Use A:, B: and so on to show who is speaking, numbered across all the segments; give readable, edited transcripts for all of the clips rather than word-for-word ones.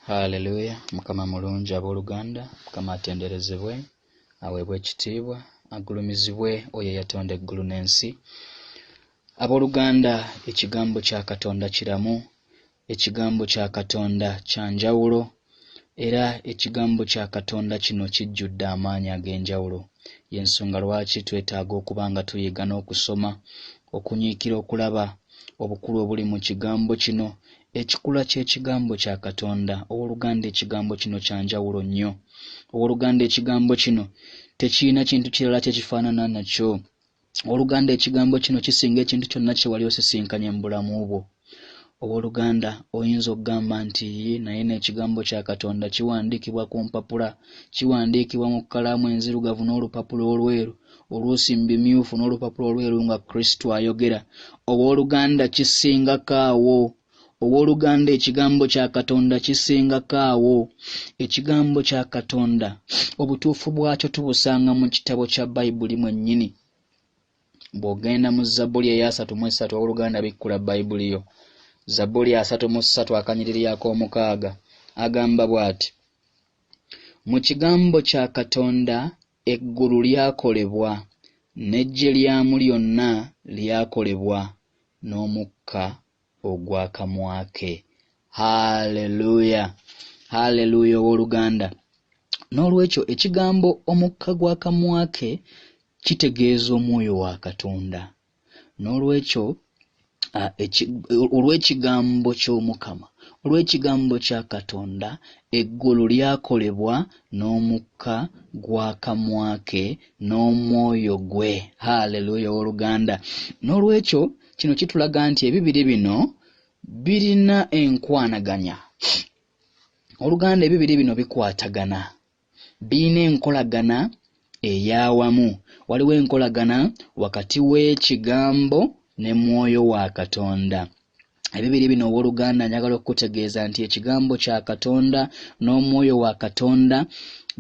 A: Hallelujah Mukama mulungi abooluganda Mukama atenderezebwe aweebwe ekitiibwa agulumizibwe oyo eyatonda eggulu n'ensi. Abooluganda ekigambo kya Katonda kiramu, ekigambo kya Katonda kya njawulo era ekigambo kya Katonda kino kijjudde amaanyi ag'enjawulo. Y'ensonga lwaki twetaaga okuba nga tuyiga n'okusoma, okunyiikira okulaba obukulu obuli mu kigambo kino, ekikula ky'ekigambo kya Katonda. Owooluganda ekigambo kino kya njawulo nnyo. Owooluganda ekigambo kino tekirina kintu kirala kye kifaanana nakyo. Owooluganda ekigambo kino kisinga ekintu kyonna kye wali osisinkanye mu bulamu bwo. Owooluganda oyinza okugamba nti yii naye n'ekigambo kya Katonda kiwandiikibwa ku mpapula, kiwandiikibwa mu kkalaamu enzirugavu n'olupapula olweru, oluusi mu bimyufu n'olupapula olweru nga Kristo ayogera. Owooluganda kisingako awo. Owooluganda ekigambo kya Katonda kisingako awo. Ekigambo kya Katonda obutuufu bwakyo tubusanga mu kitabo kya Bayibuli mwennyini. Bw'ogenda mu Zabbuli ey'asatu mu essatu owooluganda bikkula Bayibuli yo. Zabbuli 33 akanyiriri ak'omukaaga agamba bw'ati, Mu kigambo kya Katonda eggulu lyakolebwa, n'eggye lyamu lyonna lyakolebwa n'omukka ogw'akamwa ke. Haleluya! Haleluya owooluganda. N'olwekyo ekigambo omukka gw'akamwa ke kitegeeza omwoyo wa Katonda. N'olwekyo olw'ekigambo ky'Omukama, olw'ekigambo kya Katonda, eggulu lyakolebwa n'omukka gw'akamwa ke n'omwoyo gwe. Haleluya owooluganda. N'olwekyo kino kitulaga nti ebibiri bino birina enkwanaganya. Oluganda ebibiri bino bikwatagana. Birina enkolagana ey'awamu. Waliwo enkolagana wakati w'ekigambo ne mwoyo wa Katonda. Ebibiri bino ow'oluganda njagala okukutegeeza nti ekigambo kya Katonda n'omwoyo wa Katonda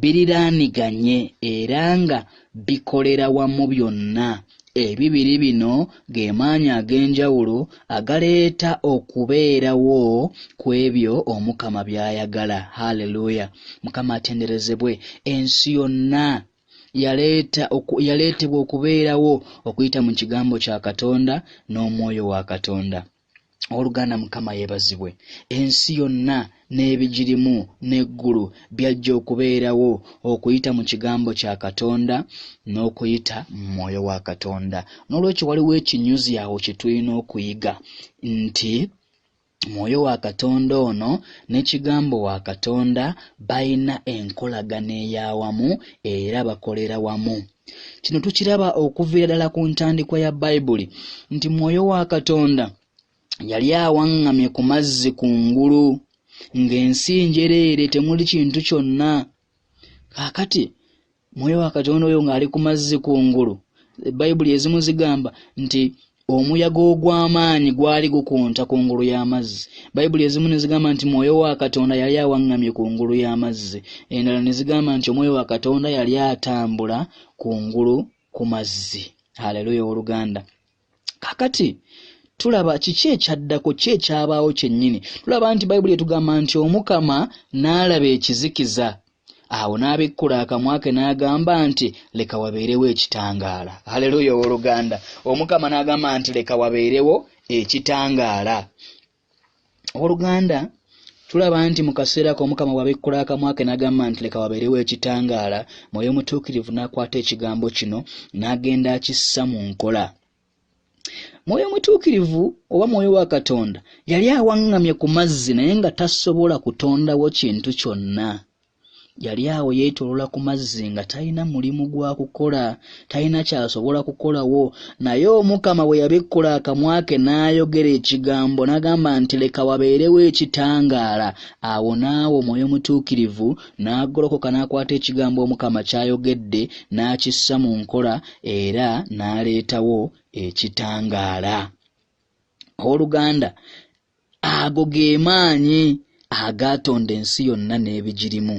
A: biriraaniganye era nga bikolera wamu byonna. Ebibiri bino ge maanyi ag'enjawulo agaleeta okubeerawo kw'ebyo Omukama by'ayagala. Haleluya! Mukama atenderezebwe. Ensi yonna yaleeta oku, yaleetebwa okubeerawo okuyita mu kigambo kya Katonda n'omwoyo wa Katonda. Owooluganda Mukama yeebazibwe. Ensi yonna n'ebigirimu n'eggulu byajja okubeerawo okuyita mu kigambo kya Katonda n'okuyita mu mwoyo wa Katonda. N'olwekyo waliwo ekinyuzi awo kye tulina okuyiga nti mwoyo wa Katonda ono ne kigambo wa Katonda balina enkolagana ey'awamu era bakolera wamu. Kino tukiraba okuviira ddala ku ntandikwa ya Bayibuli nti mwoyo wa Katonda yali awaŋŋamye ku mazzi ku ngulu ng'ensi njereere temuli kintu kyonna. Kaakati mwoyo wa Katonda oyo ng'ali ku mazzi ku ngulu, Bayibuli ezimu zigamba nti omuyaga ogw'amaanyi gwali gukunta ku ngulu y'amazzi. Bayibuli ezimu ne zigamba nti mwoyo wa Katonda yali awaŋŋamye ku ngulu y'amazzi. Endala ne zigamba nti omwoyo wa Katonda yali atambula ku ngulu ku mazzi. Haleluya ow'oluganda. Kaakati tulaba kiki ekyaddako, ki ekyabaawo kyennyini. Tulaba nti Bayibuli etugamba nti Omukama n'alaba ekizikiza. Awo n'abikkula akamwa ke n'agamba nti, Leka wabeerewo ekitangaala. Haleluya ow'oluganda. Omukama n'agamba nti, Leka wabeerewo ekitangaala. Ow'oluganda, tulaba nti mu kaseera ako Omukama bw'abikkula akamwa ke n'agamba nti, Leka wabeerewo ekitangaala, Mwoyo Mutuukirivu n'akwata ekigambo kino n'agenda akissa mu nkola. Mwoyo Mutuukirivu oba Mwoyo wa Katonda yali awaŋŋamye ku mazzi naye nga tasobola kutondawo kintu kyonna. Yali awo yeetooloola ku mazzi nga talina mulimu gwa kukola, talina ky'asobola kukolawo. Naye Omukama bwe yabikkula akamwa ke n'ayogera ekigambo n'agamba nti, Leka wabeerewo ekitangaala, awo n'awo Mwoyo Mutuukirivu n'agolokoka n'akwata ekigambo Omukama ky'ayogedde n'akissa mu nkola era n'aleetawo ekitangaala. Ow'oluganda, ago ge maanyi agaatonda ensi yonna n'ebigirimu.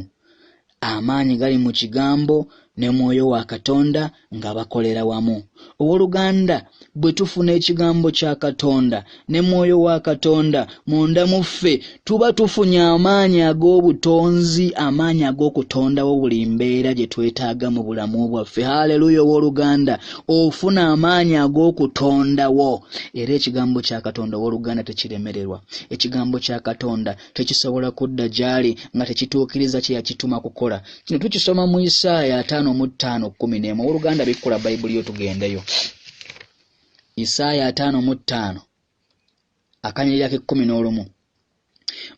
A: Amaanyi gali mu Kigambo ne Mwoyo wa Katonda nga bakolera wamu. Ow'oluganda, bwe tufuna ekigambo kya Katonda ne Mwoyo wa Katonda munda mu ffe, tuba tufunye amaanyi ag'obutonzi, amaanyi ag'okutondawo buli mbeera gye twetaaga mu bulamu bwaffe. Haleluya! Ow'oluganda, ofuna amaanyi ag'okutondawo. Era ekigambo kya Katonda, ow'oluganda, tekiremererwa. Ekigambo kya Katonda tekisobola kudda gy'ali nga tekituukiriza kye yakituma kukola. Kino tukisoma mu Isaaya 55:11. Ow'oluganda, bikkula Bayibuli yo tugendeyo. Isaaya 55 akanyirira k'ekkumi n'olumu.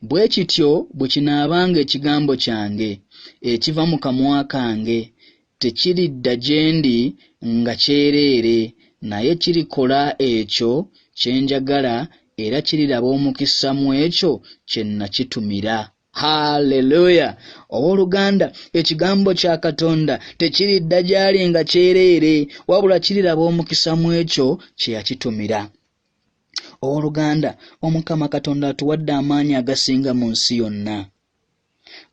A: Bwe kityo bwe kinaabanga ekigambo kyange ekiva mu kamwa kange, tekiridda gye ndi nga kyereere, naye kirikola ekyo kye njagala era kiriraba omukisa mu ekyo kye nakitumira. Haleluya! Ow'oluganda, ekigambo kya Katonda tekiridda gy'ali nga kyereere, wabula kiriraba omukisa mu ekyo kye yakitumira. Ow'oluganda, Omukama Katonda atuwadde amaanyi agasinga mu nsi yonna.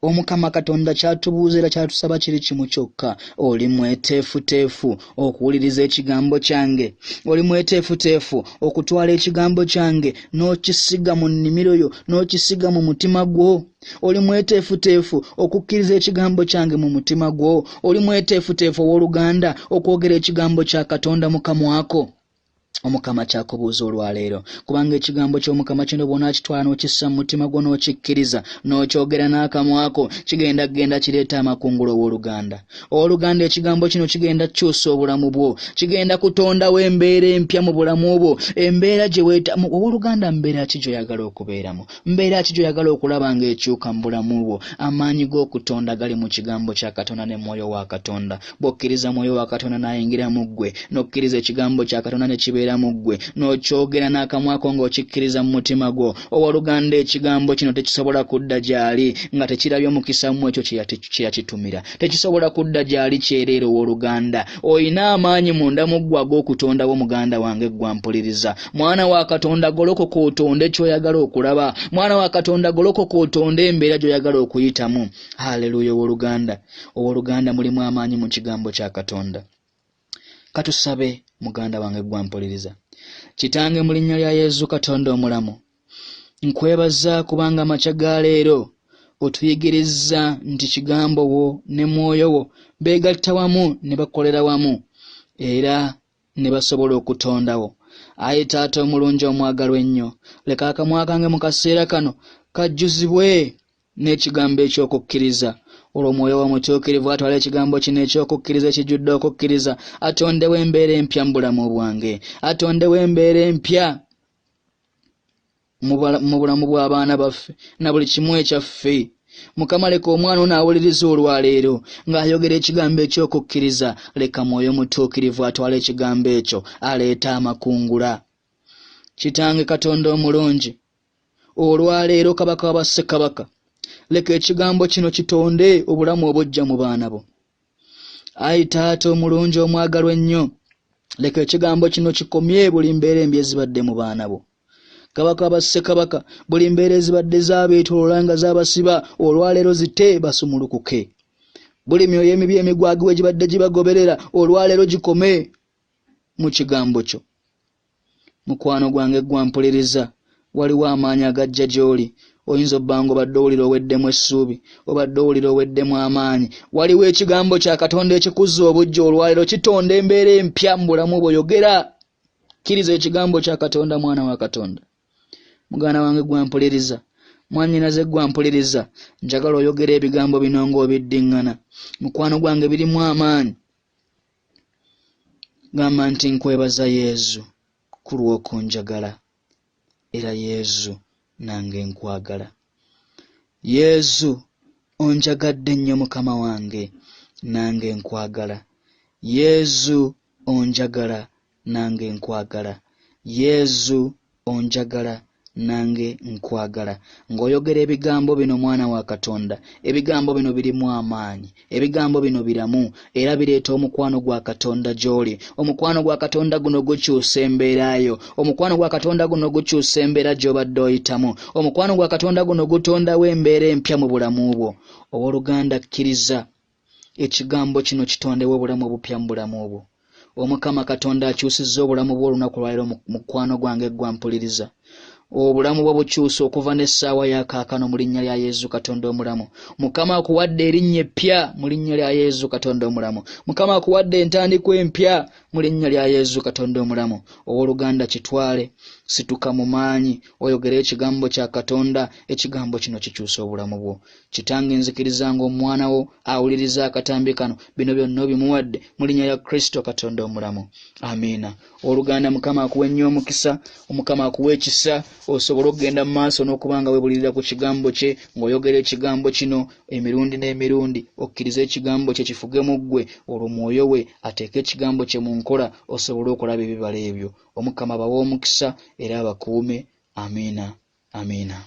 A: Omukama Katonda ky'atubuuza era ky'atusaba kiri kimu kyokka, oli mweteefuteefu okuwuliriza ekigambo kyange? Oli mweteefuteefu okutwala ekigambo kyange n'okisiga mu nnimiro yo, n'okisiga mu mutima gwo? Oli mweteefuteefu okukkiriza ekigambo kyange mu mutima gwo? Oli mweteefuteefu, ow'oluganda, okwogera ekigambo kya Katonda mu kamwa ko? Omukama kyakubuuza olwaleero, kubanga ekigambo ky'Omukama kino bw'onaakitwala n'okissa mu mutima gwo n'okikkiriza n'okyogera n'akamwa ko, kigenda kugenda kireeta amakungula. Ow'oluganda, ow'oluganda, ekigambo kino kigenda kukyusa obulamu bwo, kigenda kutondawo embeera empya mu bulamu bwo, embeera gye weetamu. Ow'oluganda, mbeera ki gy'oyagala okubeeramu? Mbeera ki gy'oyagala okulaba ng'ekyuka mu bulamu bwo? Amaanyi g'okutonda gali mu kigambo kya Katonda ne Mwoyo wa Katonda. Bw'okkiriza Mwoyo wa Katonda n'ayingira mu ggwe, n'okkiriza ekigambo kya Katonda ne kibeera mu ggwe, n'okyogera n'akamwa ko ng'okikkiriza mu mutima gwo, ow'oluganda, ekigambo kino tekisobola kudda gy'ali nga tekirabye mukisa mu ekyo kye yakitumira. Tekisobola kudda gy'ali kyereere. Ow'oluganda, olina amaanyi munda mu ggwe ag'okutondawo. Muganda wange ggwe ampuliriza, mwana wa Katonda, golokoka otonde ky'oyagala okulaba. Mwana wa Katonda, golokoka otonde embeera gy'oyagala okuyitamu. Haleluya! Ow'oluganda, ow'oluganda, mulimu amaanyi mu kigambo kya Katonda. Katusabe. Muganda wange ggwe ampuliriza, Kitange, mu linnya lya Yesu, Katonda omulamu, nkwebaza kubanga amakya ga leero otuyigirizza nti kigambo wo ne Mwoyo wo beegatta wamu ne bakolera wamu era ne basobola okutondawo. Ayi Taata omulungi omwagalwa ennyo, leka akamwa kange mu kaseera kano kajjuzibwe n'ekigambo eky'okukkiriza, olwo Mwoyo wo Omutuukirivu atwala ekigambo kino eky'okukkiriza ekijjudde okukkiriza, atondewo embeera empya mu bulamu bwange, atondewo embeera empya mu bulamu bw'abaana baffe na buli kimu ekyaffe. Mukama, leka omwana ono awuliriza olwaleero ng'ayogera ekigambo eky'okukkiriza, leka Mwoyo Mutuukirivu atwale ekigambo ekyo aleeta amakungula. Kitange Katonda omulungi, olwaleero Kabaka wa bassekabaka, leka ekigambo kino kitonde obulamu obujja mu baana bo. Ayi Taata omulungi omwagalwa ennyo, leka ekigambo kino kikomye buli mbeera embi ezibadde mu baana bo. Kabaka bassekabaka, buli mbeera ezibadde zaabeetoloola nga zaabasiba, olwaleero zite basumulukuke. Buli myoyo emibi emigwagiwe gibadde gibagoberera, olwaleero gikome mu kigambo kyo. Mukwano gwange gwampuliriza, waliwo amaanyi agajja gy'oli. Oyinza obba nga obadde owulira oweddemu essuubi, obadde owulira oweddemu amaanyi, waliwo ekigambo kya Katonda ekikuzza obujja olwaleero, kitonda embeera empya mu bulamu bwo. Yogera, kkiriza ekigambo kya Katonda. Mwana wa Katonda, muganda wange gwampuliriza, mwannyinaze gwampuliriza, njagala oyogera ebigambo bino ng'obiddiŋŋana. Mukwano gwange, birimu amaanyi. Gamba nti, nkwebaza Yezu ku lw'okunjagala, era Yezu nange nkwagala. Yezu onjagadde nnyo Mukama wange, nange nkwagala. Yezu onjagala, nange nkwagala. Yezu onjagala, nange nkwagala. Ng'oyogera ebigambo bino, mwana wa Katonda, ebigambo bino birimu amaanyi, ebigambo bino biramu era bireeta omukwano gwa Katonda gy'oli. Omukwano gwa Katonda guno gukyusa embeera yo. Omukwano gwa Katonda guno gukyusa embeera gy'obadde oyitamu. Omukwano gwa Katonda guno gutondawo embeera empya mu bulamu bwo. Owooluganda, kkiriza ekigambo kino kitondewo obulamu obupya mu bulamu bwo. Omukama Katonda akyusizza obulamu bwo olunaku lwaleero, mukwano gwange gwampuliriza. Obulamu bwo bukyuse okuva n'essaawa ya kaakano mu linnya lya Yesu Katonda omulamu. Mukama akuwadde erinnya eppya mu linnya lya Yesu Katonda omulamu. Mukama akuwadde entandikwa empya mu linnya lya Yesu Katonda omulamu. Owooluganda kitwale, situka mu maanyi oyogere ekigambo kya Katonda. Ekigambo kino kikyusa obulamu bwo. Kitange, nzikiriza ng'omwana wo awuliriza akatambi kano, bino byonna obimuwadde mu linnya lya Kristo Katonda omulamu. Amiina. Owooluganda, Mukama akuwe nnyo omukisa, Omukama akuwe ekisa osobole okugenda mu maaso n'okuba nga weebulirira ku kigambo kye, ng'oyogera ekigambo kino emirundi n'emirundi. Okkirize ekigambo kye kifuge mu ggwe, olwo mwoyo we ateeke ekigambo kye mu nkola osobole okulaba ebibala ebyo. Omukama abawe omukisa era abakuume. Amiina. Amiina.